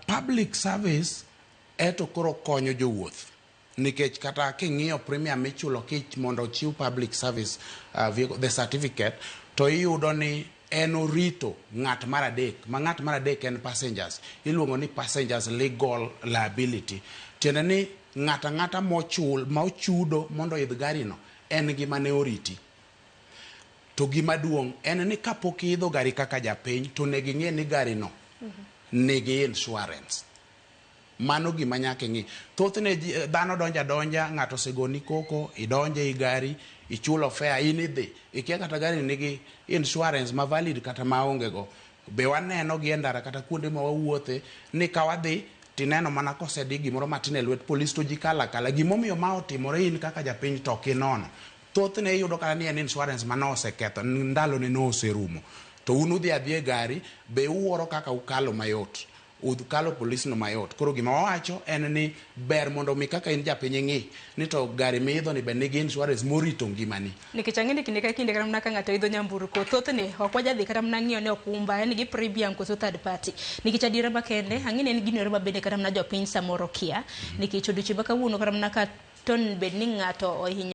Public service eto koro konyo jowuoth nikech kata king'iyo premium michulo kich mondo ochiw public service vehicle, the certificate to iyudo ni en orito ng'at mar adek ma ng'at mar adek en passengers iluongo ni passengers legal liability tiende ni ng'ata ng'ata mochul ma ochudo mondo oidh gari no en gima ne oriti. To gima duong' en ni kapok iidho gari kaka japiny to onego ing'e ni gari no nigi insurance. Mano gima nyaka ing'i. Thothne dhano donjo adonja, ng'ato osegoni koko, idonjo ei gari, ichulo fare, in idhi. Ikia kata gari ni nigi insurance ma valid kata maonge go. Be waneno gi e ndara kata kuonde ma wawuothe ni ka wadhi tineno mana kosedi gimoro matin e lwet polis to ji kalo akala. Gimomiyo ma otimore in kaka japiny to ok inono. Thothne iyudo kata ni en insurance mane oseketho ndalone ne oserumo. To un udhi adhiya e gari be uwuoro kaka ukalo mayot. Ukalo polis no mayot. Koro gima wawacho en ni ber mondo mi kaka in japiny ing'i ni to gari miidho ni be nigi insurance morito ngimani. Nikech ang'e ni kinde ka kinde kata mana ka ng'ato idho nyamburko, thothne ok wajadhi kata mana ng'iyo ni okumba en gi premium koso third party. Nikech adiera makende, ang'e ni en gino ero ma bende kata mana jopiny samoro kia. Nikech odiochieng' ma kawuono kata mana ka ton bed ni ng'ato ohinyo.